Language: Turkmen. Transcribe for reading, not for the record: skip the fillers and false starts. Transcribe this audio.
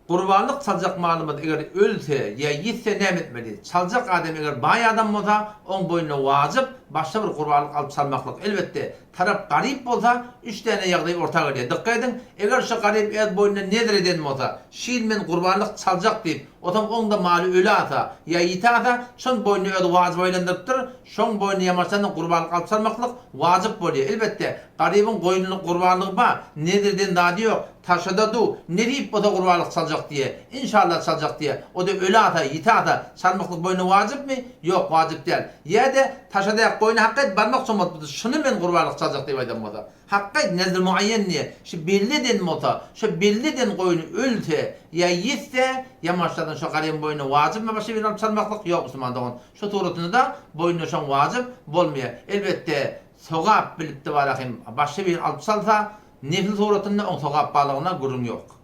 Gurbanlyk çaljak malymyz eger ölse ýa ýitse näme etmeli? Çaljak adam eger baý adam bolsa, oň boýnuna wajyp başga bir gurbanlyk alyp çalmaklyk. Elbetde, tarap garyp bolsa, üç däne ýagdaý orta gelýär. Dykgat ediň, eger şo garyp öz boýnuna nezr eden bolsa, şu ýyl men gurbanlyk çaljak diýip, otam oňda maly öli alsa, ýa ýiti alsa, şon boýnuna özi wajyp aýlandyrypdyr, şoň boýnuna ýamaşdan gurbanlyk alyp çalmaklyk wajyp bolýar. Elbetde, garybyň goýunlyk gurbanlygy bar, nezr eden zady ýok, Taşada du, nesip bolsa gurbanlyk çaljak diýe. Inşallah çaljak diýe. O-da öli ata, ýiti ata, çalmaklyk boýnuna wajypmy? Ýok, wajyp däl. Ýa-da taşadaýak goýny hakgaýt barmak çomaltmydy, şuny men gurbanlyk çaljak diýip aýdan bolsa. Hakgaýt nezr muaýýen diýe. Şu belli eden bolsa, şo belli eden goýny ölse, ýa ýitse, ýamaşladan şo garybyň boýnuna wajypmy başga birini alyp çalmaklyk? Ýok, musulman dogan. Şo suratynda-da boýnuna şoň wajyp bolmaýar. Elbetde, sogap bilip-de barahym başga birini alyp çalsa, Nefil suratynda oň sogap barlygyna gürrüň ýok.